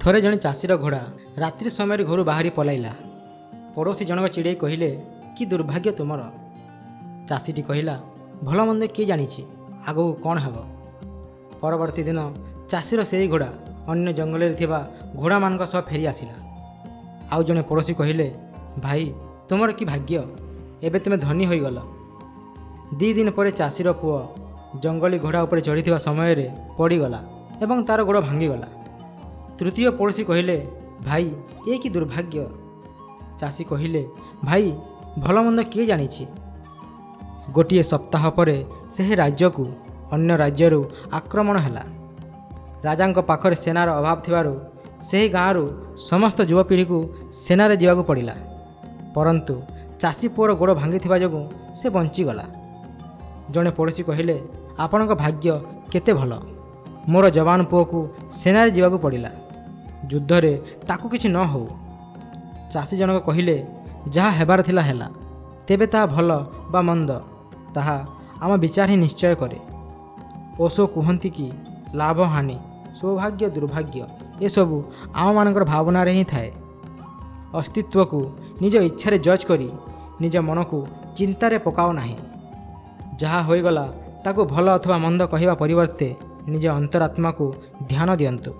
ଥରେ ଜଣେ ଚାଷୀର ଘୋଡ଼ା ରାତ୍ରି ସମୟରେ ଘରୁ ବାହାରି ପଲାଇଲା। ପଡ଼ୋଶୀ ଜଣକ ଚିଡ଼େଇ କହିଲେ, କି ଦୁର୍ଭାଗ୍ୟ ତୁମର। ଚାଷୀଟି କହିଲା, ଭଲ ମନ୍ଦ କିଏ ଜାଣିଛି ଆଗକୁ କ'ଣ ହେବ? ପରବର୍ତ୍ତୀ ଦିନ ଚାଷୀର ସେହି ଘୋଡ଼ା ଅନ୍ୟ ଜଙ୍ଗଲରେ ଥିବା ଘୋଡ଼ାମାନଙ୍କ ସହ ଫେରି ଆସିଲା। ଆଉ ଜଣେ ପଡ଼ୋଶୀ କହିଲେ, ଭାଇ, ତୁମର କି ଭାଗ୍ୟ, ଏବେ ତୁମେ ଧନୀ ହୋଇଗଲ। 2 ଦିନ ପରେ ଚାଷୀର ପୁଅ ଜଙ୍ଗଲୀ ଘୋଡ଼ା ଉପରେ ଚଢ଼ିଥିବା ସମୟରେ ପଡ଼ିଗଲା ଏବଂ ତା'ର ଗୋଡ଼ ଭାଙ୍ଗିଗଲା। ତୃତୀୟ ପଡ଼ୋଶୀ କହିଲେ, ଭାଇ, ଏ କି ଦୁର୍ଭାଗ୍ୟ। ଚାଷୀ କହିଲେ, ଭାଇ, ଭଲ ମନ୍ଦ କିଏ ଜାଣିଛି? ଗୋଟିଏ ସପ୍ତାହ ପରେ ସେହି ରାଜ୍ୟକୁ ଅନ୍ୟ ରାଜ୍ୟରୁ ଆକ୍ରମଣ ହେଲା। ରାଜାଙ୍କ ପାଖରେ ସେନାର ଅଭାବ ଥିବାରୁ ସେହି ଗାଁରୁ ସମସ୍ତ ଯୁବପିଢ଼ିକୁ ସେନାରେ ଯିବାକୁ ପଡ଼ିଲା। ପରନ୍ତୁ ଚାଷୀ ପୁଅର ଗୋଡ଼ ଭାଙ୍ଗିଥିବା ଯୋଗୁଁ ସେ ବଞ୍ଚିଗଲା। ଜଣେ ପଡ଼ୋଶୀ କହିଲେ, ଆପଣଙ୍କ ଭାଗ୍ୟ କେତେ ଭଲ। ମୋର ଯବାନ ପୁଅକୁ ସେନାରେ ଯିବାକୁ ପଡ଼ିଲା, ଯୁଦ୍ଧରେ ତାକୁ କିଛି ନ ହେଉ। ଚାଷୀ ଜଣକ କହିଲେ, ଯାହା ହେବାର ଥିଲା ହେଲା। ତେବେ ତାହା ଭଲ ବା ମନ୍ଦ, ତାହା ଆମ ବିଚାର ହିଁ ନିଶ୍ଚୟ କରେ। ଓଶୋ କୁହନ୍ତି କି ଲାଭ ହାନି, ସୌଭାଗ୍ୟ ଦୁର୍ଭାଗ୍ୟ, ଏସବୁ ଆମମାନଙ୍କର ଭାବନାରେ ହିଁ ଥାଏ। ଅସ୍ତିତ୍ୱକୁ ନିଜ ଇଚ୍ଛାରେ ଜଜ୍ କରି ନିଜ ମନକୁ ଚିନ୍ତାରେ ପକାଅ ନାହିଁ। ଯାହା ହୋଇଗଲା, ତାକୁ ଭଲ ଅଥବା ମନ୍ଦ କହିବା ପରିବର୍ତ୍ତେ ନିଜ ଅନ୍ତରାତ୍ମାକୁ ଧ୍ୟାନ ଦିଅନ୍ତୁ।